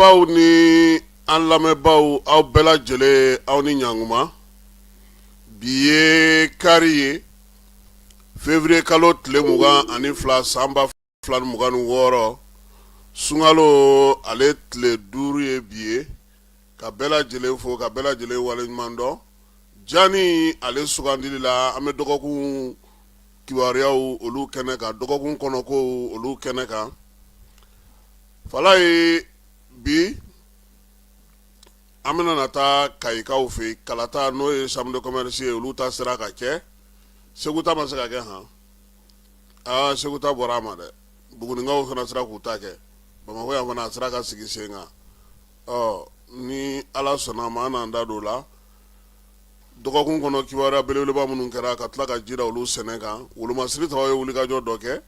filɛbaaw ni an lamɛnbaaw, aw bɛɛ lajɛlen, aw ni ɲankuma. Bi ye kari ye, février kalo tile 22, san 2026, sunkalo ale tile 5 ye bi ye. Ka bɛɛ lajɛlen fo, ka bɛɛ lajɛlen waleɲuman dɔn. Jani ale sugandili la, an bɛ dɔgɔkun kibaruyaw olu kɛnɛ kan, dɔgɔkun kɔnɔko olu kɛnɛ kan. Falaye, bi an bɛna na taa Kayikaw fɛ yen. Kalata, n'o ye chambre de commerce ye, olu ta sera ka kɛ. Segu ta ma se ka kɛ. Han, aa, Segu ta bɔra a ma dɛ. Bugunikaw fana sera k'u ta kɛ. Bamakɔ yan fana, a sera ka sigi sen kan. Ɔ, ni Ala sɔnna a ma, an n'an da don o la. Dɔgɔkun kɔnɔ kibaruya belebeleba minnu kɛra, ka tila ka jira olu sɛnɛ kan. Wolomasiri tabaw ye wulikajɔ dɔ kɛ.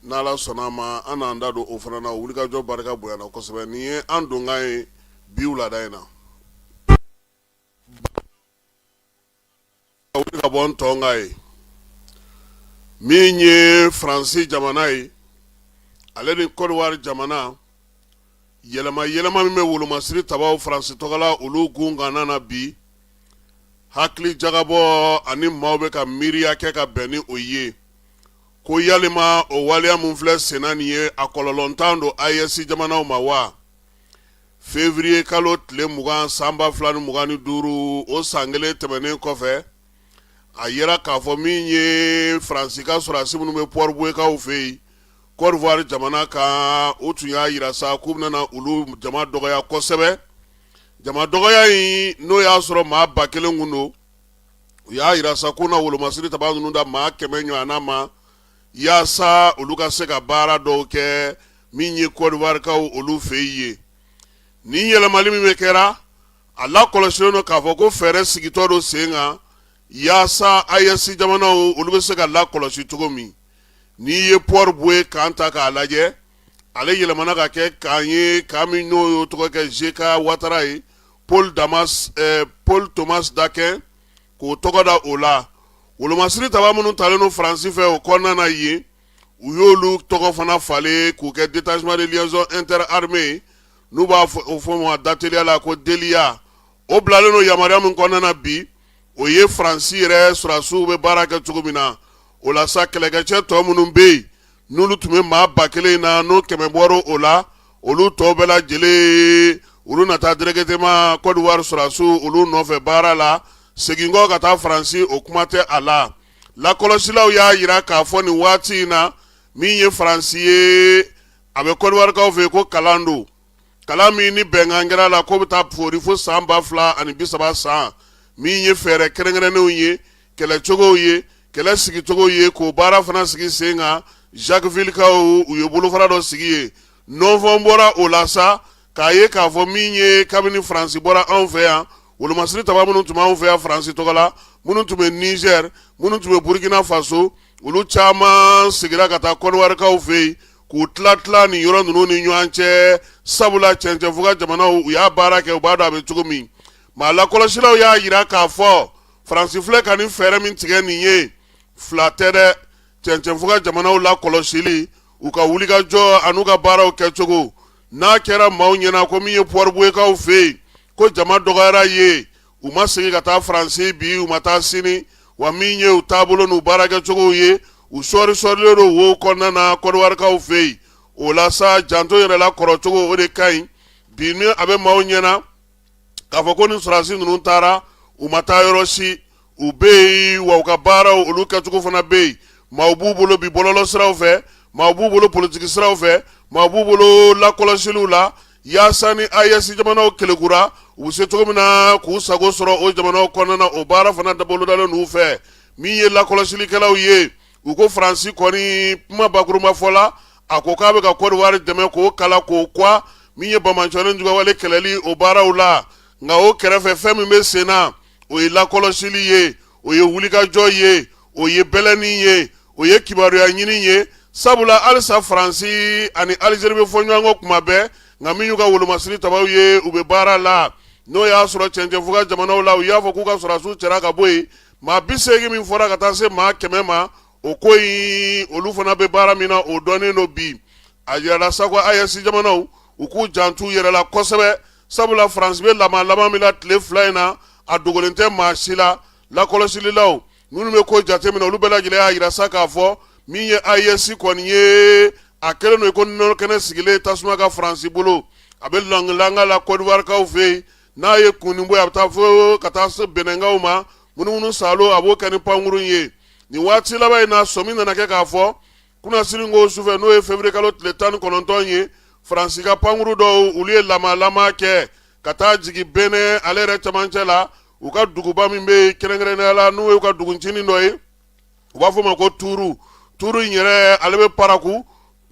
N'Ala sɔnna a ma, an n'an da don o fana na. O wulikajɔ barika bonyana kosɛbɛ. Nin ye an donkan ye bi wulada in na. Ka wuli ka bɔ n tɔn kan ye min ye, Faransi jamana ye, ale ni Kɔdiwari jamana, yɛlɛma yɛlɛma min bɛ wolomasiri tabaw Faransi tɔgɔ la, olu gun kan na bi, hakili jagabɔ ani maaw bɛ ka miiriya kɛ ka bɛn ni o ye, ko yalima o waleya min filɛ senna nin ye, a kɔlɔlɔntan don AES jamanaw ma wa? Février kalo tile 20, san 2025, o san kelen tɛmɛnen kɔfɛ, a yera k'a fɔ min ye, Faransi ka sɔrɔdasi minnu bɛ Port-Bouetkaw fɛ yen Côte d'Ivoire jamana kan, u tun y'a jira sa k'u bɛna olu jama dɔgɔya kosɛbɛ. Jama dɔgɔya in, n'o y'a sɔrɔ maa 1000 kun don, u y'a jira sa k'u na wolomasiri taba ninnu da maa 100 ɲɔgɔnna ma, yaasa olu ka se ka baara dɔw kɛ min ye Kɔdiwarikaw olu fɛ yen. Nin yɛlɛmali min bɛ kɛra, a lakɔlɔsilen don k'a fɔ ko fɛɛrɛ sigitɔ don sen kan, yaasa AES jamanaw olu bɛ se ka lakɔlɔsi cogo min. N'i ye Port-Bouët kan ta k'a lajɛ, ale yɛlɛmana ka kɛ kan ye, kan min n'o y'o tɔgɔ kɛ GK Watara ye, Paul Damas, Paul Thomas D'Aquin k'o tɔgɔ da o la. Wolomasiri taba minnu talen don Faransi fɛ o kɔnɔna na yen, u y'olu tɔgɔ fana falen k'u kɛ Détachement de liaison interarmées, n'u b'a fɔ o fɔ ma dateliya la ko DELIA. O bilalen don yamaruya min kɔnɔna na bi, o ye Faransi yɛrɛ sɔrɔdasiw bɛ baara kɛ cogo min na. O la sa, kɛlɛkɛcɛ tɔ minnu bɛ yen, n'olu tun bɛ maa 1000 na, n'o 100 bɔra o la, olu tɔw bɛɛ lajɛlen, olu na taa directement Côte d'Ivoire sɔrɔdasiw olu nɔfɛ baara la. Segin kɔ ka taa Faransi, o kuma tɛ a la. Lakɔlɔsilaw y'a jira k'a fɔ nin waati in na, min ye Faransi ye, a bɛ Kɔdiwarikaw fɛ yen ko kalan don, kalan min ni bɛnkan kɛra la k'o bɛ taa fori fo san 2030 san, min ye fɛɛrɛ kɛrɛnkɛrɛnnenw ye, kɛlɛcogow ye, kɛlɛ sigicogo ye, k'o baara fana sigi sen kan. Jacquevillekaw, u ye bolofara dɔ sigi yen. Nɔnfɔn bɔra o la sa k'a ye k'a fɔ min ye, kabini Faransi bɔra anw fɛ yan, wolomasiri taba minnu tun b'anw fɛ yan Faransi tɔgɔ la, minnu tun bɛ Niger, minnu tun bɛ Burkina Faso, olu caman seginna ka taa Kɔdiwarikaw fɛ yen, k'u tila tila nin yɔrɔ ninnu ni ɲɔgɔn cɛ, sabula cɛncɛnfuga jamanaw, u y'a baara kɛ, u b'a dɔn a bɛ cogo min. Maa lakɔlɔsilaw y'a jira k'a fɔ Faransi filɛ ka nin fɛɛrɛ min tigɛ nin ye, fila tɛ dɛ. Cɛncɛnfuga jamanaw lakɔlɔsili, u ka wulikajɔ an'u ka baaraw kɛcogo, n'a kɛra maaw ɲɛna ko min ye Port-Bouetkaw fɛ yen, ko jama dɔgɔyara yen, u ma segin ka taa Faransi bi, u ma taa sini, wa min ye u taabolo n'u baarakɛcogow ye, u sɔɔri sɔɔrilen don wo kɔnɔna na Kɔdiwarikaw fɛ yen. O la sa, janto yɛrɛ la kɔrɔcogo, o de ka ɲi bi. Ni a bɛ maaw ɲɛna k'a fɔ ko ni sɔrɔdasi ninnu taara, u ma taa yɔrɔ si, u bɛ yen, wa u ka baaraw olu kɛcogo fana bɛ yen. Maaw b'u bolo bi bɔlɔlɔ siraw fɛ, maaw b'u bolo politiki siraw fɛ, maaw b'u bolo lakɔlɔsiliw la, yaasa ni AES jamanaw kelekura, u bɛ se cogo min na k'u sago sɔrɔ o jamanaw kɔnɔna na. O baara fana bolodalen n'u fɛ. Min ye lakɔlɔsilikɛlaw ye, u ko Faransi kɔni, kuma bakurunba fɔ la, a ko k'a bɛ ka Kɔdiwari dɛmɛ k'o kala k'o kwa min ye banbaanciwale juguyawale kɛlɛli o baaraw la. Nka o kɛrɛfɛ, fɛn min bɛ sen na, o ye lakɔlɔsili ye, o ye wulikajɔ ye, o ye bɛlɛni ye, o ye kibaruya ɲini ye, sabula halisa Faransi ani Alizeri bɛ fɔ ɲɔgɔn kɔ kuma bɛɛ. Nka min y'u ka wolomasiri tabaw ye, u bɛ baara la. N'o y'a sɔrɔ cɛncɛnfuga jamanaw la, u y'a fɔ k'u ka sɔrɔdasiw cɛra ka bɔ yen, maa 80 min fɔra ka taa se maa 100 ma, o ko in, olu fana bɛ baara min na, o dɔnnen don bi. A jirala sa ko AES jamanaw, u k'u janto u yɛrɛ la kosɛbɛ, sabula Faransi bɛ lama laban min na tile 2 in na, a dogolen tɛ maa si la. Lakɔlɔsililaw minnu bɛ ko jateminɛ, olu bɛɛ lajɛlen y'a jira sa k'a fɔ min ye AES kɔni ye, a kɛlen don i ko nɔnɔ kɛnɛ sigilen tasuma kan Faransi bolo. A bɛ langalanga la Côte d'Ivoirekaw fɛ yen, n'a ye kunnin bɔ, a bɛ taa fo ka taa se Benɛnkaw ma, munumunu saalo a b'o kɛ ni pankurun ye. Nin waati laban in na, sɔmi nana kɛ k'a fɔ kunasini ko sufɛ, n'o ye février kalo tile 19 ye, Faransi ka pankuru dɔw, olu ye lamalama kɛ ka taa jigin Benɛ ale yɛrɛ cɛmancɛ la, u ka duguba min bɛ yen, kɛrɛnkɛrɛnnenya la n'o ye u ka duguncinin dɔ ye, u b'a fɔ o ma ko Tuuru. Tuuru in yɛrɛ, ale bɛ Paraku,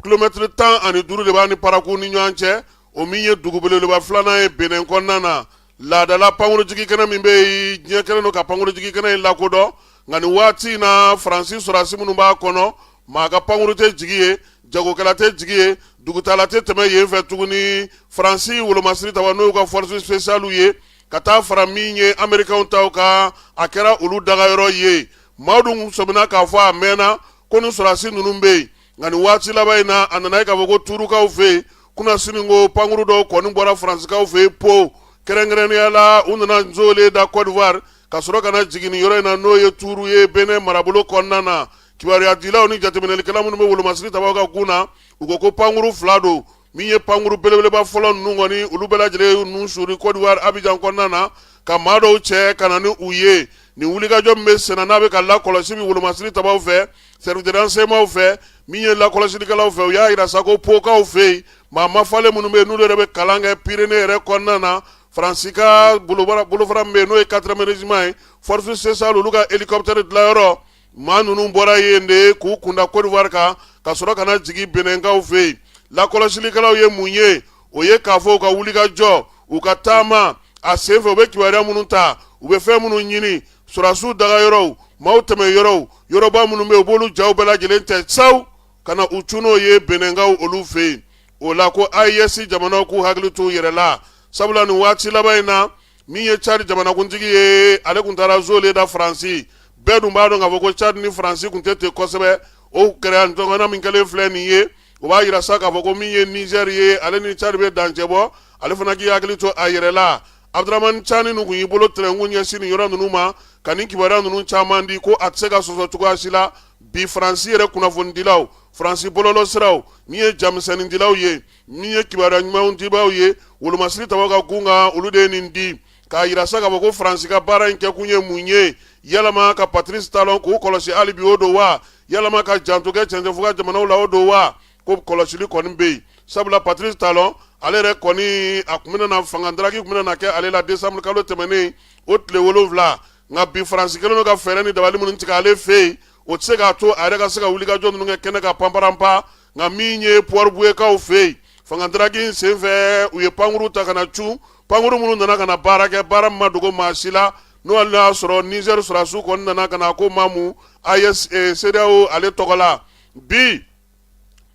kilomɛtiri 15 de b'a ni Paraku ni ɲɔgɔn cɛ, o min ye dugu belebeleba filanan ye Benɛ kɔnɔna na. Laadala pankurujigi kɛnɛ min bɛ yen, diɲɛ kɛlen don ka pankurujigi kɛnɛ in lakodɔn, nka nin waati in na, Faransi sɔrɔdasi minnu b'a kɔnɔ, maa ka pankuru tɛ jigin yen, jagokɛla tɛ jigin yen, dugutaala tɛ tɛmɛ yen fɛ tuguni. Faransi wolomasiri taba, n'o y'u ka force spéciale ye, ka taa fara min ye Amerikɛnw taw kan, a kɛra olu dagayɔrɔ ye. Maa dun sɔmina k'a fɔ a mɛnna ko ni sɔrɔdasi ninnu bɛ yen, nka nin waati laban in na, a nana ye k'a fɔ ko Tuurukaw fɛ yen, kunasini ko pankuru dɔw kɔni bɔra Faransikaw fɛ yen po, kɛrɛnkɛrɛnnenya la u nana nzole da Côte d'Ivoire ka sɔrɔ ka na jigin nin yɔrɔ in na, n'o ye Tuuru ye Benɛ marabolo kɔnɔna na. Kibaruyadilaw ni jateminɛlikɛla minnu bɛ wolomasiri tabaw ka gun na, u ko ko pankuru 2 don. Min ye pankuru belebeleba fɔlɔ ninnu kɔni, olu bɛɛ lajɛlen ye ninnu suri Côte d'Ivoire Abidjan kɔnɔna na, ka maa dɔw cɛ ka na ni u ye. Nin wulikajɔ min bɛ senna, n'a bɛ ka lakɔlɔsi bi wolomasiri tabaw fɛ, service de renseignement fɛ, min ye lakɔlɔsilikɛlaw fɛ, u y'a jira sa ko Pokaw fɛ yen, maa mafalen minnu bɛ yen, n'olu yɛrɛ bɛ kalan kɛ Pyrénées yɛrɛ kɔnɔna na, Faransi ka bolofara min bɛ yen, n'o ye 4e régiment ye, force spéciale, olu ka hélicoptère dilanyɔrɔ, maa ninnu bɔra yen de k'u kunda Côte d'Ivoire kan, ka sɔrɔ ka na jigin Benɛnkaw fɛ yen. Lakɔlɔsilikɛlaw ye mun ye? O ye k'a fɔ u ka wulikajɔ, u ka taama a senfɛ, u bɛ kibaruya minnu ta, u bɛ fɛn minnu ɲini, sɔrɔdasiw dagayɔrɔw, maaw tɛmɛ yɔrɔw, yɔrɔba minnu bɛ yen, u b'olu jaw bɛɛ lajɛlen ta saw ka na u cun n'o ye Benɛnkaw olu fɛ yen. O la ko AES jamanaw k'u hakili t'u yɛrɛ la, sabula nin waati laban in na, min ye Tchad jamanakuntigi ye, ale tun taara zole da Faransi. Bɛɛ dun b'a dɔn k'a fɔ ko Tchad ni Faransi tun tɛ ten kosɛbɛ. O kɛra ɲɔgɔnna min kɛlen filɛ nin ye, o b'a jira sa k'a fɔ ko min ye Niger ye, ale ni Tchad bɛ dancɛ bɔ, ale fana k'i hakili to a yɛrɛ la. Abdramani Tiani ninnu tun y'i bolo tɛrɛnkun ɲɛsin nin yɔrɔ ninnu ma ka nin kibaruya ninnu caman di, ko a tɛ se ka sɔsɔ cogoya si la. Bi Faransi yɛrɛ kunnafonidilaw, Faransi bɔlɔlɔsiraw, min ye jamisɛnnindilaw ye, min ye kibaruya ɲumanw dibaaw ye wolomasiri tabaw ka gun kan, olu de ye nin di k'a jira sa k'a fɔ ko Faransi ka baara in kɛkun ye mun ye? Yalama ka Patrice Talon k'u kɔlɔsi hali bi, o don wa? Yalama ka janto kɛ cɛncɛnfuga jamanaw la, o don wa? Ko kɔlɔsili kɔni bɛ yen, sabula Patrice Talon ale yɛrɛ kɔni, a tun bɛna na fanga daraki tun bɛna na kɛ ale la décembre kalo tɛmɛnen o tile 7. Nka bi Faransi kɛlen don ka fɛɛrɛ ni dabali minnu tigɛ ale fɛ yen, o tɛ se k'a to a yɛrɛ ka se ka wulikajɔ ninnu kɛ kɛnɛ kan panparanpa. Nka min ye Port-Bouëtkaw fɛ yen, fanga daraki in senfɛ, u ye pankuru ta ka na cun, pankuru minnu nana ka na baara kɛ, baara min ma dogo maa si la, n'o y'a sɔrɔ Niger sɔrɔdasiw kɔni nana ka na ko maamu AES CEDEAO ale tɔgɔ la. Bi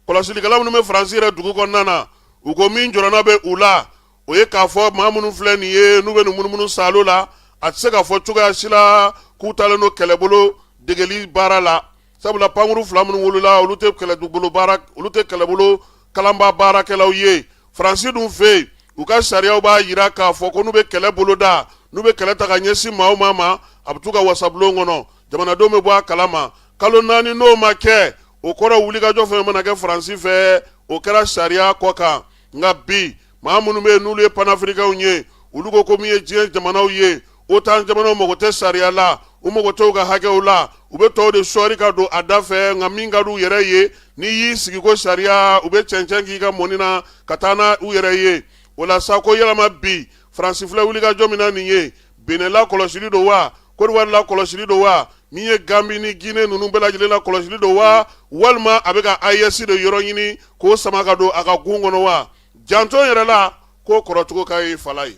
kɔlɔsilikɛla minnu bɛ Faransi yɛrɛ dugu kɔnɔna na, u ko min jɔrɔna bɛ u la, o ye k'a fɔ maa minnu filɛ nin ye, n'u bɛ nin munumunu saalo la, a tɛ se ka fɔ cogoya si la k'u taalen don kɛlɛbolo degeli baara la, sabula pankuru 2 minnu wolola, olu tɛ kɛlɛbolo baara, olu tɛ kɛlɛbolo kalanba baarakɛlaw ye. Faransi dun fɛ yen, u ka sariyaw b'a jira k'a fɔ ko n'u bɛ kɛlɛ boloda, n'u bɛ kɛlɛ ta ka ɲɛsin maa o maa ma, a bɛ t'u ka wasabulon kɔnɔ, jamanadenw bɛ bɔ a kalama kalo 4. N'o ma kɛ, o kɔrɔ wulikajɔ fɛn mana kɛ Faransi fɛ, o kɛra sariya kɔ kan. Nka bi maa minnu bɛ yen, n'olu ye panafirikɛnw ye, olu ko ko min ye diɲɛ jamanaw ye, OTAN jamanaw mago tɛ sariya la, u mago tɛ u ka hakɛw la, u bɛ tɔw de sɔɔri ka don a da fɛ. Nka min ka di u yɛrɛ ye, n'i y'i sigi ko sariya, u bɛ cɛncɛn k'i ka mɔni na ka taa n'a u yɛrɛ ye. O la sa ko yalama bi Faransi filɛ wulikajɔ min na nin ye, Benin lakɔlɔsili don wa, Côte d'Ivoire lakɔlɔsili don wa, min ye Gambie ni Guinée ninnu bɛɛ lajɛlen lakɔlɔsili don wa, walima a bɛ ka AES de yɔrɔ ɲini k'o sama ka don a ka gun kɔnɔ wa? Janto yɛrɛ la, k'o kɔrɔcogo ka ye fala ye.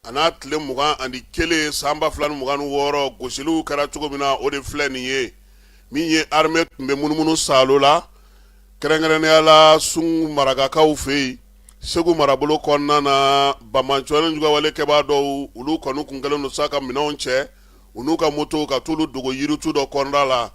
A n'a tile 21 san 2026, gosiliw kɛra cogo min na, o de filɛ nin ye. Min ye armée tun bɛ munumunu saalo la, kɛrɛnkɛrɛnnenya la Sungu Maragakaw fɛ yen, Segu marabolo kɔnɔna na, banbaanciwale juguyawale kɛbaa dɔw, olu kɔni kun kɛlen don sa ka minɛnw cɛ. u n'u ka motow ka t'olu dogo yiritu dɔ kɔnɔna la.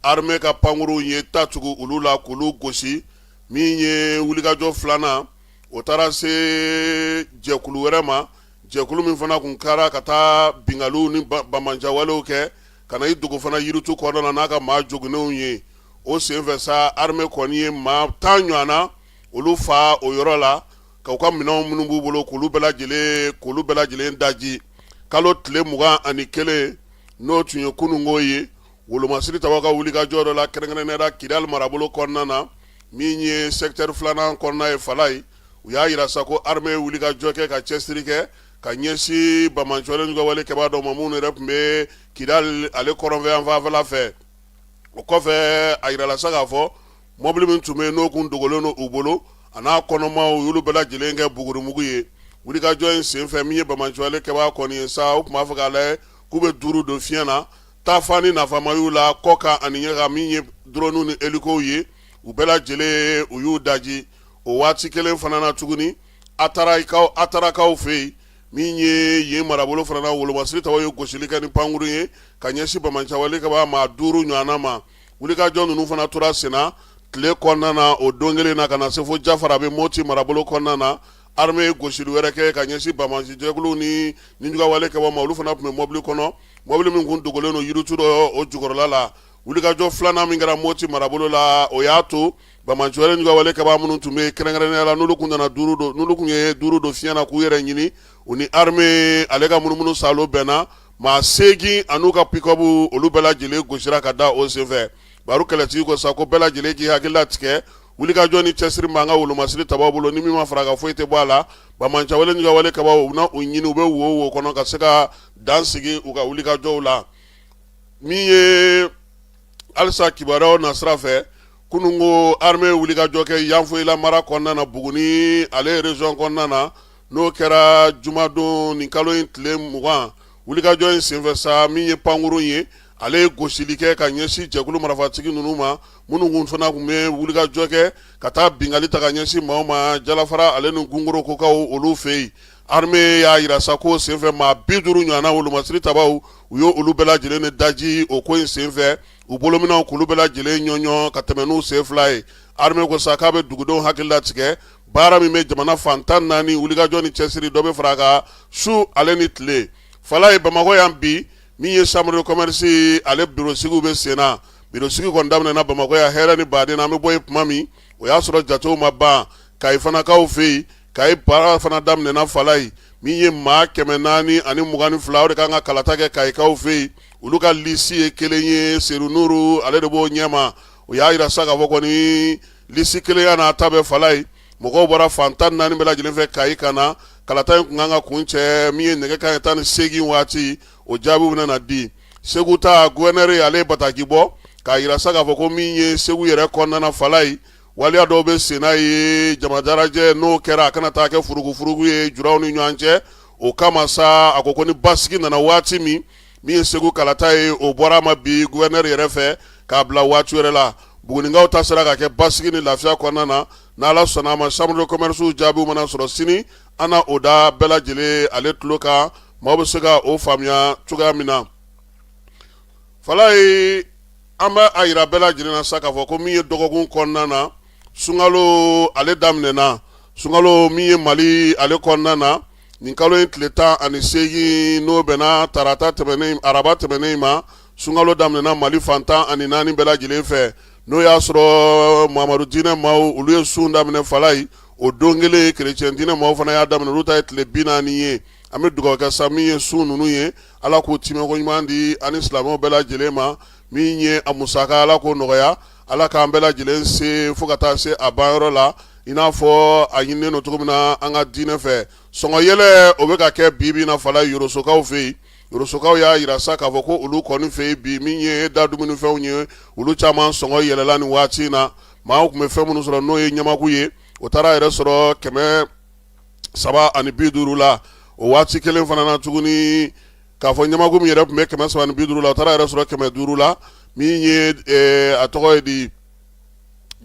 Armée ka pankurunw ye ta tugu olu la k'olu gosi. Min ye wulikajɔ filanan, o taara se jɛkulu wɛrɛ ma, jɛkulu min fana kun kɛra ka taa binkaliw ni banbaanciwalew kɛ, ka na i dogo fana yiritu kɔnɔna na n'a ka maa joginnenw ye. O senfɛ sa, armée kɔni ye maa 10 ɲɔgɔn na olu fa o yɔrɔ la, ka u ka minɛnw minnu b'u bolo k'olu bɛɛ lajɛlen daji. Kalo tile 21, n'o tun ye kununko ye, wolomasiri tabaw ka wulikajɔ dɔ la, kɛrɛnkɛrɛnnenya la Kidali marabolo kɔnɔna na, min ye secteur filanan kɔnɔna ye Falayi, u y'a jira sa ko armée ye wulikajɔ kɛ ka cɛsiri kɛ ka ɲɛsin banbaanciwale wale kɛbaa dɔw ma, minnu yɛrɛ tun bɛ Kidali ale kɔrɔnfɛ yanfanfɛla fɛ. O kɔfɛ, a jirala sa k'a fɔ mɔbili min tun bɛ yen, n'o kun dogolen don u bolo, a n'a kɔnɔmaw, u y'olu bɛɛ lajɛlen kɛ bugurimugu ye. Wulikajɔ in senfɛ, min ye banbaanciwale kɛbaa kɔni ye sa, u tun b'a fɛ k'a lajɛ k'u bɛ duuru don fiɲɛ na. Taafan ni nafama y'u la kɔ kan ani ɲɛ kan, min ye drone ni hélicow ye, u bɛɛ lajɛlen u y'u daji. O waati kelen fana na tuguni, Atarakaw fɛ yen, min ye yen marabolo fana na, wolomasiri tabaw ye gosili kɛ ni pankurun ye ka ɲɛsin banbaanciwale kɛbaa maa duuru ɲɔgɔnna ma. Wulikajɔ ninnu fana tora senna tile kɔnɔna na o don kelen na, ka na se fo Jafarabe, Moti marabolo kɔnɔna na. Armée ye gosili wɛrɛ kɛ ka ɲɛsin banbaanci jɛkuluw ni nijuguyawale kɛbaaw ma. Olu fana tun bɛ mɔbili kɔnɔ, mɔbili min kun dogolen don yiritu dɔ o jukɔrɔla la. Wulikajɔ filanan min kɛra Moti marabolo la, o y'a to banbaanciwale nijuguyawale kɛbaa minnu tun bɛ kɛrɛnkɛrɛnnenya la, n'olu kun nana duuru don, n'olu kun ye duuru don fiɲɛ na k'u yɛrɛ ɲini, u ni armée ale ka munumunu salo bɛnna. Maa 8 an'u ka pick-up, olu bɛɛ lajɛlen gosira ka da o senfɛ. Baro kɛlɛtigi ko sa ko bɛɛ lajɛlen k'i hakili latigɛ. Wulikajɔ ni cɛsiri b'an ka wolomasiri tabaw bolo, ni min ma fara ka foyi tɛ bɔ a la. Banbaanciwale nijuguyawale kɛbaaw, u na u ɲini, u bɛ wo wo kɔnɔ ka se ka dan sigi u ka wulikajɔw la. Min ye halisa kibaruyaw nasira fɛ, kununko armée wulikajɔ kɛ Yanfolila mara kɔnɔna na, Buguni ale région kɔnɔna na, n'o kɛra jumadon nin kalo in tile 20. Wulikajɔ in senfɛ sa, min ye pankurun ye, ale ye gosili kɛ ka ɲɛsin jɛkulu marifatigi ninnu ma, minnu kun fana tun bɛ wulikajɔ kɛ ka taa binkanni ta ka ɲɛsin maaw ma Jalafara ale ni Gungorokokaw olu fɛ yen. Armée y'a jira sa ko senfɛ, maa 50 ɲɔgɔnna, wolomasiri tabaw, u ye olu bɛɛ lajɛlen de daji o ko in senfɛ, u bolominɛnw k'olu bɛɛ lajɛlen ɲɔɲɔ ka tɛmɛ n'u sen fila ye. Armée ko sa k'a bɛ dugudenw hakili latigɛ, baara min bɛ jamana fan 14, wulikajɔ ni cɛsiri dɔ bɛ fara a kan su ale ni tile. Falaye, Bamakɔ yan bi, min ye chambre de commerce ale bureau sigiw bɛ sen na. Bureau sigi kɔni daminɛna Bamakɔ yan hɛrɛ ni baden na. An bɛ bɔ yen tuma min, o y'a sɔrɔ jatew ma ban. Kayi fanakaw fɛ yen, Kayi baara fana daminɛna Falaye. Min ye maa 422, o de kan ka kalata kɛ Kayikaw fɛ yen. Olu ka lisi ye kelen ye, Sedu Nuru ale de b'o ɲɛma. O y'a jira sa k'a fɔ kɔni lisi kelenya n'a ta bɛɛ, Falaye, mɔgɔw bɔra fan 14 bɛɛ lajɛlen fɛ Kayi ka na. Kalata in kun kan ka kuncɛ min ye nɛgɛ kanɲɛ 18 waati, o jaabiw bɛna na di. Segu ta, gouverneur ale ye bataki bɔ k'a jira sa k'a fɔ ko min ye Segu yɛrɛ kɔnɔna na, Falaye, waleya dɔw bɛ senna ye jama dalajɛ, n'o kɛra, a kana taa kɛ furugufurugu ye juraw ni ɲɔgɔn cɛ. O kama sa, a ko ko ni basigi nana waati min, min ye Segu kalata ye, o bɔra a ma bi gouverneur yɛrɛ fɛ k'a bila waati wɛrɛ la. Bugunikaw ta sera ka kɛ basigi ni lafiya kɔnɔna na. N'Ala sɔnna a ma, chambre de commerce jaabiw mana sɔrɔ sini, an na o da bɛɛ lajɛlen ale tulo kan, maaw bɛ se ka o faamuya cogoya min na. Falaye, an bɛ a jira bɛɛ lajɛlen na sa k'a fɔ ko min ye dɔgɔkun kɔnɔna na, sunkalo ale daminɛna. Sunkalo min ye Mali ale kɔnɔna na, nin kalo in tile 18, n'o bɛnna tarata tɛmɛnen, araba tɛmɛnen ma, sunkalo daminɛna Mali fan 14 bɛɛ lajɛlen fɛ. N'o y'a sɔrɔ Mamadu diinɛ maaw, olu ye sun daminɛ Falaye o don kelen. Kerecɛn diinɛ maaw fana y'a daminɛ, olu ta ye tile 40 ye. An bɛ dugawu kɛ sa, min ye sun ninnu ye, Ala k'u timɛko ɲuman di ani silamɛw bɛɛ lajɛlen ma. Min ye a musaka, Ala k'o nɔgɔya. Ala k'an bɛɛ lajɛlen se fo ka taa se a banyɔrɔ la, i n'a fɔ a ɲininen don cogo min na an ka diinɛ fɛ. Sɔngɔ yɛlɛ, o bɛ ka kɛ bi bi na Falaye Yorosokaw fɛ yen. Yorosokaw y'a jira sa k'a fɔ ko olu kɔni fɛ yen bi, min ye da dumunifɛnw ye, olu caman sɔngɔ yɛlɛla nin waati in na. Maaw tun bɛ fɛn minnu sɔrɔ, n'o ye ɲamaku ye, o taara yɛrɛ sɔrɔ 350 la. O waati kelen fana na tuguni, k'a fɔ ɲamaku min yɛrɛ tun bɛ 350 la, o taara yɛrɛ sɔrɔ 500 la. Min ye a tɔgɔ ye di,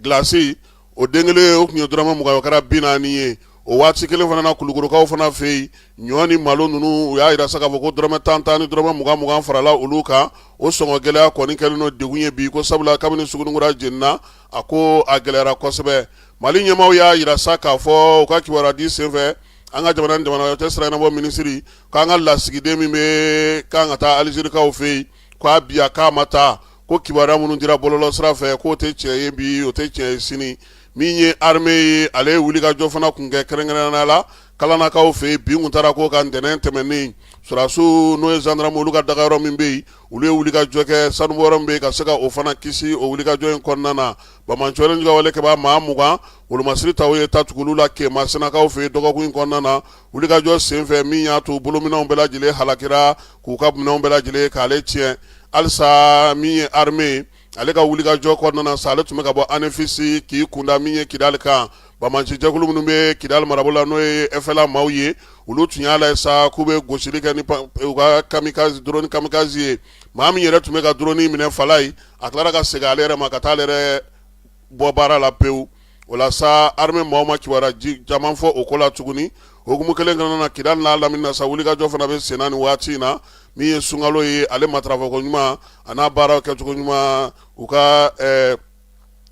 gilasi, o den kelen, o tun ye dɔrɔmɛ 20, o kɛra 40 ye. O waati kelen fana na, Kulukorokaw fana fɛ yen, ɲɔ ni malo ninnu, u y'a jira sa k'a fɔ ko dɔrɔmɛ 10 10 ni dɔrɔmɛ 20 20 farala olu kan. O sɔngɔ gɛlɛya kɔni kɛlen don degun ye bi, ko sabula kabini Suguninkura jenina, a ko a gɛlɛyara kosɛbɛ. Mali ɲɛmaaw y'a jira sa k'a fɔ u ka kibaruya di senfɛ, an ka jamana ni jamana wɛrɛ cɛ sira ɲɛnabɔ minisiri, k'an ka lasigiden min bɛ kan ka taa Alizerikaw fɛ yen, k'a bi a k'a ma taa, ko kibaruya minnu dira bɔlɔlɔ sira fɛ, k'o tɛ tiɲɛ ye bi, o tɛ tiɲɛ ye sini. Min ye armée ye, ale ye wulikajɔ fana kun kɛ, kɛrɛnkɛrɛnnenya la Kalanakaw fɛ yen. Bin kun taara ko ka ntɛnɛn tɛmɛnen, sɔrɔdasiw, n'o ye zandarmu, olu ka dagayɔrɔ min bɛ yen, olu ye wulikajɔ kɛ sanubɔyɔrɔ min bɛ yen, ka se ka o fana kisi o wulikajɔ in kɔnɔna na. Banbaanciwale wale kɛbaa maa 20, wolomasiri taw ye ta tugu la Kemasinakaw fɛ yen dɔgɔkun in kɔnɔna na, wulikajɔ senfɛ min y'a to bolominɛnw bɛɛ lajɛlen halakira, k'u ka minɛnw bɛɛ lajɛlen k'ale tiɲɛ. Halisa min ye armée, ale ka wulikajɔ kɔnɔna na sa, ale tun bɛ ka bɔ Anefisi k'i kunda min ye Kidali kan. Banbaanci jɛkulu minnu bɛ Kidali marabolo la, n'o ye FLA maaw ye, olu tun y'a lajɛ sa k'u bɛ gosili kɛ ni u ka kamikaze, drone kamikaze ye. Maa min yɛrɛ tun bɛ ka drone minɛ Falayi, a tilara ka segin ale yɛrɛ ma ka taa ale yɛrɛ bɔ baara la pewu. O la sa, armée maaw ma kibaruya caman fɔ o ko la tuguni. Hukumu kelen kɔnɔna na, Kidali n'a lamini na sa, wulikajɔ fana bɛ senna nin waati in na. Min ye sunkalo ye, ale matarafako ɲuman a n'a baaraw kɛcogo ɲuman u ka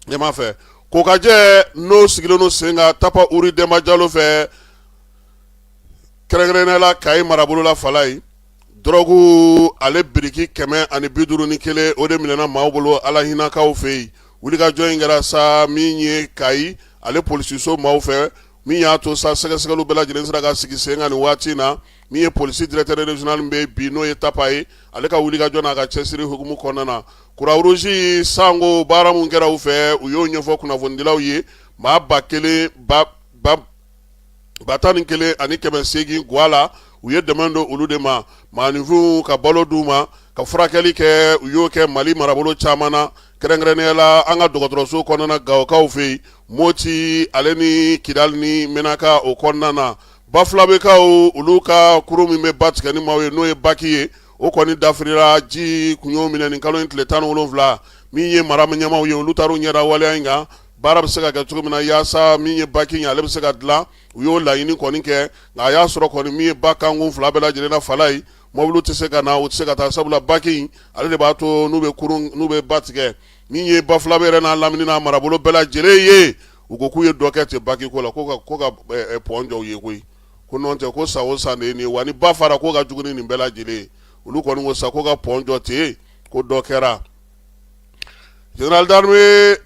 ɲɛmaa fɛ, kokajɛ n'o sigilen don sen kan Tapa Uri Denba Jalo fɛ, kɛrɛnkɛrɛnnenya la Kayi marabolo la Falayi, dɔrɔgu ale biriki 151, o de minɛna maaw bolo Ala hinɛkaw fɛ yen. Wulikajɔ in kɛra sa min ye Kayi ale polisiso maaw fɛ, min y'a to sa sɛgɛsɛgɛliw bɛɛ lajɛlen sera ka sigi sen kan nin waati in na. Min ye polisi directeur régional bɛ bi, n'o ye Tapa ye, ale ka wulikajɔ n'a ka cɛsiri hukumu kɔnɔna na, Croix-Rouge sango baara min kɛra u fɛ, u y'o ɲɛfɔ kunnafonidilaw ye. Maa 1000 11,800 gwa la, u ye dɛmɛ don olu de ma, maaninfinw ka balo d'u ma, ka furakɛli kɛ, u y'o kɛ Mali marabolo caman na, kɛrɛnkɛrɛnnenya la an ka dɔgɔtɔrɔso kɔnɔna Gawokaw fɛ yen, Moti ale ni Kidali ni Menaka o kɔnɔna na. Bafulabekaw, olu ka kurun min bɛ ba tigɛ ni maaw ye, n'o ye baki ye, o kɔni dafirira, ji kun y'o minɛ nin kalo in tile 17. Min ye mara ɲɛmaaw ye, olu taar'u ɲɛda waleya in kan, baara bɛ se ka kɛ cogo min na yaasa min ye baki ye, ale bɛ se ka dilan, u y'o laɲini kɔni kɛ. Nka a y'a sɔrɔ kɔni min ye ba kankun fila bɛɛ lajɛlen na Falayi, mɔbiliw tɛ se ka na, u tɛ se ka taa, sabula baki in ale de b'a to n'u bɛ kurun, n'u bɛ ba tigɛ. Min ye Bafulabe yɛrɛ n'a lamini n'a marabolo bɛɛ lajɛlen ye, u ko k'u ye dɔ kɛ ten baki ko la, ko ka pɔn jɔ u ye koyi, ko n'o tɛ ko san o san de ye nin ye, wa ni ba fara k'o ka jugu ni nin bɛɛ lajɛlen ye. Olu kɔni ko sa ko ka pɔn jɔ ten, ko dɔ kɛra. Général d'armée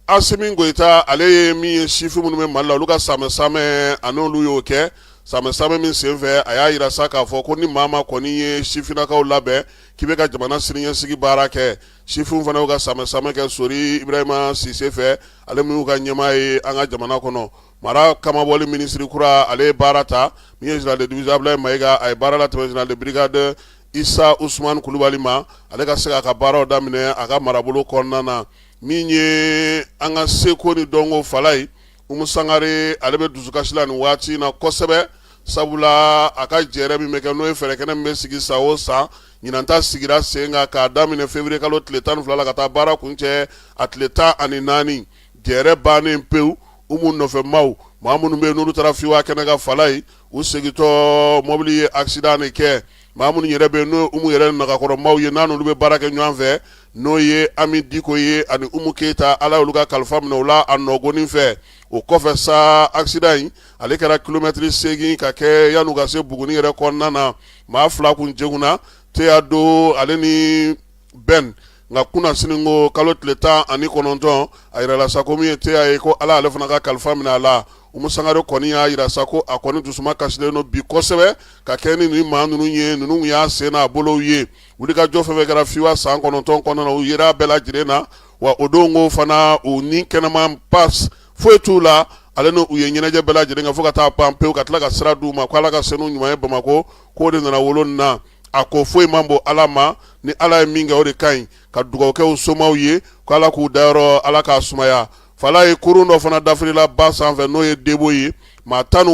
Asimi Goyita, ale ye min ye sifin minnu bɛ Mali la, olu ka samɛ samɛ, a n'olu y'o kɛ. Samɛ samɛ min senfɛ, a y'a jira sa k'a fɔ ko ni maa ma kɔni ye sifinnakaw labɛn k'i bɛ ka jamana siniɲɛsigi baara kɛ. Sifinw fana y'u ka samɛ samɛ kɛ Sori Ibrahima Sise fɛ, ale min y'u ka ɲɛmaa ye an ka jamana kɔnɔ. Mara kamabɔli minisiri kura, ale ye baara ta. Min ye général de division Abulayi Mayiga, a ye baara latɛmɛ général de brigade Isa Usumani Kulubali ma, ale ka se k'a ka baaraw daminɛ a ka marabolo kɔnɔna na. Min ye an ka seko ni dɔnko Falayi, Umu Sangare, ale bɛ dusukasi la nin waati in na kosɛbɛ, sabula a ka jɛrɛ min bɛ kɛ, n'o ye fɛɛrɛkɛnɛ min bɛ sigi san o san, ɲinan ta sigira sen kan k'a daminɛ février kalo tile 12 la ka taa baara kuncɛ a tile 14. Jɛrɛ bannen pewu, Umu nɔfɛmaw, maa minnu bɛ yen n'olu taara fiwa kɛnɛ kan Falayi, u segintɔ mɔbili ye accident de kɛ. Maa minnu yɛrɛ bɛ yen, n'o ye Umu yɛrɛ nagakɔrɔmaw ye, n'a n'olu bɛ baara kɛ ɲɔgɔn fɛ, n'o ye Ami Diko ye ani Umu Keyita, Ala y'olu ka kalifa minɛ u la a nɔgɔnin fɛ. O kɔfɛ sa, accident in ale kɛra kilomɛtiri 8 ka kɛ yan'u ka se Buguni yɛrɛ kɔnɔna na. Maa fila kun joginna, Teya Do ale ni Ben. Nka kunasini ko kalo tile 19, a yirala sa ko min ye Teya ye, ko Ala ale fana ka kalifa minɛ a la. Umu Sangare kɔni y'a yira sa ko a kɔni dusuma kasilen don bi kosɛbɛ ka kɛ ni nin maa ninnu ye, ninnu y'a sen n'a bolow ye. Wulikajɔ fɛn fɛn kɛra fiwa san 9 kɔnɔna na, u yera bɛɛ lajɛlen na wa. O don ko fana, u ni kɛnɛman pas foyi t'u la, ale n'u ye ɲɛnajɛ bɛɛ lajɛlen kɛ fo ka taa ban pewu, ka tila ka sira d'u ma ko Ala ka se n'u ɲuman ye Bamakɔ, k'o de nana wolo nin na. A ko foyi man bon Ala ma, ni Ala ye min kɛ, o de ka ɲi. Ka dugawu kɛ u somaw ye ko Ala k'u dayɔrɔ, Ala k'a sumaya. Falayi, kurun dɔ fana dafirila ba sanfɛ, n'o ye debo ye, maa 16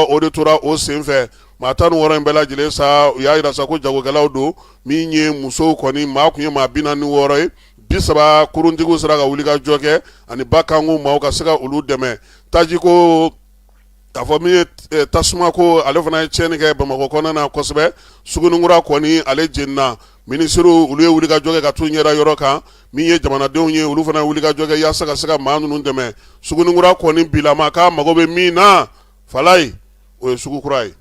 o de tora o senfɛ. Maa 16 in bɛɛ lajɛlen sa, u y'a yira sa ko jagokɛlaw don. Min ye musow kɔni, maa kun ye maa 46 ye, 30 kuruntigiw sera ka wuli ka jɔ kɛ ani ba kanko maaw ka se ka olu dɛmɛ. Tajiko K'a fɔ min ye tasuma ko, ale fana ye tiɲɛni kɛ Bamakɔ kɔnɔna na kosɛbɛ. Suguninkura kɔni, ale jenina. Minisiriw, olu ye wulikajɔ kɛ ka t'u ɲɛda yɔrɔ kan. Min ye jamanadenw ye, olu fana ye wulikajɔ kɛ yaasa ka se ka maa ninnu dɛmɛ. Suguninkura kɔni bilama k'a mago bɛ min na, Falayi, o ye sugu kura ye.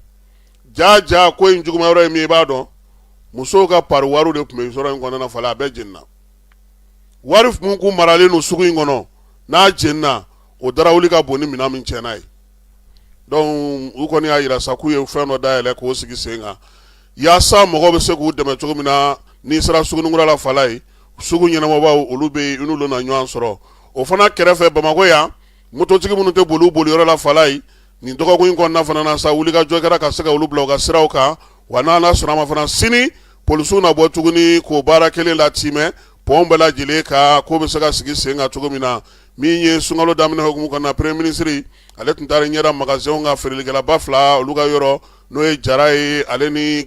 Ja ja ko in juguman yɔrɔ ye min ye, i b'a dɔn, musow ka pari wariw de tun bɛ yɔrɔ in kɔnɔna na. Falayi, a bɛɛ jenina. Wari min kun maralen don sugu in kɔnɔ, n'a jenina, o darawuli ka bon ni minɛn min tiɲɛna ye. Donc u kɔni y'a jira sa k'u ye fɛn dɔ dayɛlɛ k'o sigi sen kan yaasa mɔgɔw bɛ se k'u dɛmɛ cogo min na. N'i sera Suguninkura la, Falayi, sugu ɲɛnamɔbaw, olu bɛ yen, i n'olu na ɲɔgɔn sɔrɔ. O fana kɛrɛfɛ, Bamakɔ yan, mototigi minnu tɛ boli u boliyɔrɔ la, Falayi, nin dɔgɔkun in kɔnɔna fana na sa, wulikajɔ kɛra ka se ka olu bila u ka siraw kan. Wa n'Ala sɔnna a ma fana, sini polisiw na bɔ tuguni k'o baara kelen latimɛ pɔn bɛɛ lajɛlen kan, ko bɛ se ka sigi sen kan cogo min na. Min ye sunkalo daminɛ hukumu kɔnɔ, premier ministre, ale tun taara ɲɛda magasinw ka feerelikɛlaba fila, olu ka yɔrɔ, n'o ye Jara ye, ale ni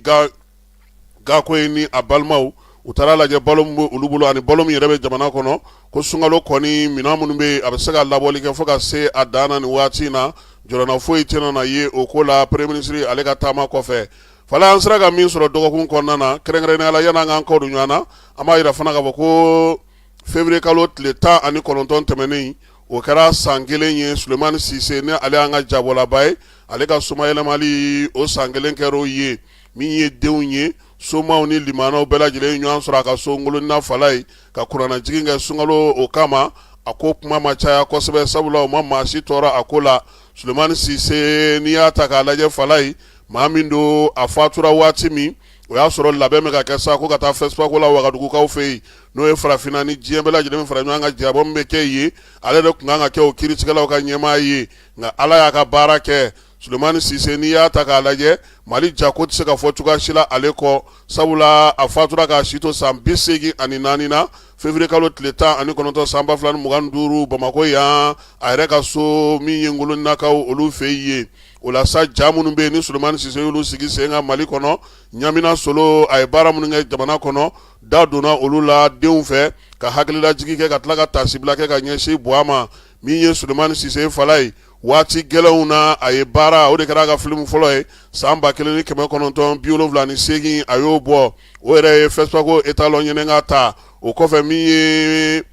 Gako ye ni a balimaw. U taara lajɛ balo min bɛ olu bolo ani balo min yɛrɛ bɛ jamana kɔnɔ, ko sunkalo kɔni minɛn minnu bɛ yen, a bɛ se ka labɔli kɛ fo ka se a dan na nin waati in na. Jɔrɔna foyi tɛna na ye o ko la premier ministre ale ka taama kɔfɛ. Falayi, an sera ka min sɔrɔ dɔgɔkun kɔnɔna na, kɛrɛnkɛrɛnnenya la, yanni an k'an kɔ don ɲɔgɔn na, an b'a jira fana k'a fɔ ko février kalo tile 19 tɛmɛnen, o kɛra san kelen ye Sulemani Sise, ni ale y'an ka jabɔlaba ye, ale ka somayɛlɛmali, o san kelen kɛra o ye. Min ye denw ye, somaw ni limanaw bɛɛ lajɛlen ɲɔgɔn sɔrɔ a ka so Ngolonina, Falayi, ka kuranɛjigin kɛ sunkalo o kama. A ko kuma ma caya kosɛbɛ, sabula o ma maa si tɔɔrɔ a ko la. Sulemani Sise, n'i y'a ta k'a lajɛ, Falayi, maa min don, a fatura waati min, o y'a sɔrɔ labɛn bɛ ka kɛ sa ko ka taa FESPACO la Wagadugukaw fɛ yen, n'o ye farafinna ni diɲɛ bɛɛ lajɛlen fara ɲɔgɔn kan jabɔ min bɛ kɛ yen. Ale de tun kan ka kɛ o kiiritigɛlaw ka ɲɛmaa ye, nka Ala y'a ka baara kɛ. Sulemani Sise, n'i y'a ta k'a lajɛ, Mali jako tɛ se ka fɔ cogoya si la ale kɔ, sabula a fatura k'a si to san 84 na, février kalo tile 19 san 2025, Bamakɔ yan, a yɛrɛ ka so min ye Ngoloninakaw olu fɛ yen. O la sa, ja minnu bɛ yen ni Sulemani Sise y'olu sigi sen kan Mali kɔnɔ, Ɲamina Solo, a ye baara minnu kɛ jamana kɔnɔ, da donna olu la denw fɛ ka hakililajigin kɛ, ka tila ka taasibila kɛ ka ɲɛsin Buwa ma. Min ye Sulemani Sise, Falayi, waati gɛlɛnw na, a ye baara, o de kɛra a ka filimu fɔlɔ ye san 1978, a y'o bɔ, o yɛrɛ ye FESPACO étalon ɲɛnɛka ta. O kɔfɛ, min ye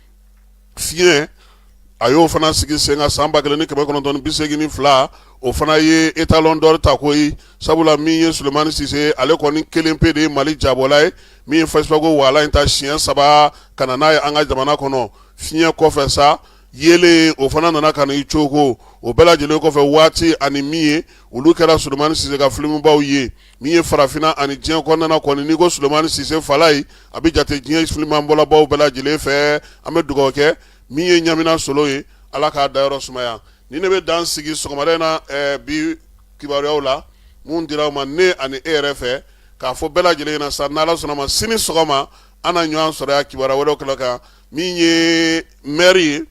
fiɲɛ, a y'o fana sigi sen kan san 1982, o fana ye étalon d'or ta koyi, sabula min ye Sulemani Sise, ale kɔni kelen pe de ye Mali jabɔla ye min ye FESPACO waala in ta siɲɛ saba ka na n'a ye an ka jamana kɔnɔ. Fiɲɛ kɔfɛ sa, yeelen, o fana nana ka na i cogo. O bɛɛ lajɛlen kɔfɛ, waati ani min ye, olu kɛra Sulemani Sise ka filimubaw ye. Min ye farafinna ani diɲɛ kɔnɔna kɔni, n'i ko Sulemani Sise, Falayi, a bɛ jate diɲɛ filimanbɔlabaw bɛɛ lajɛlen fɛ. An bɛ dugawu kɛ min ye Ɲamina Solo ye, Ala k'a dayɔrɔ sumaya. Ni ne bɛ dan sigi sɔgɔmada in na bi kibaruyaw la mun dira aw ma, ne ani e yɛrɛ fɛ, k'a fɔ bɛɛ lajɛlen ɲɛna sa, n'Ala sɔnna ma, sini sɔgɔma an na ɲɔgɔn sɔrɔ yan kibaruya wɛrɛw kɛnɛ kan. Min ye maire ye,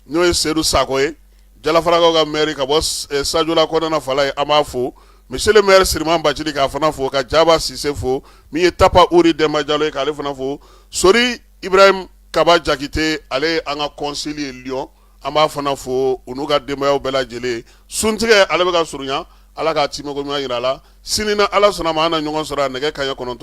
n'o ye Sedu Sakɔ ye, Jalafarakaw ka maire ka bɔ Sajola kɔnɔna, Falayi, an b'a fo. Monsieur le maire Siriman Bacili, k'a fana fo, ka Jaba Sise fo. Min ye Tapa Uri Denba Jalo ye, k'ale fana fo. Sori Ibrahim Kaba Jakite, ale ye an ka consul ye Lyon, an b'a fana fo, u n'u ka denbayaw bɛɛ lajɛlen. Suntigɛ, ale bɛ ka surunya, Ala k'a timɛko ɲuman jira a la. Sini na Ala sɔnna ma, an na ɲɔgɔn sɔrɔ a nɛgɛ kanɲɛ 9.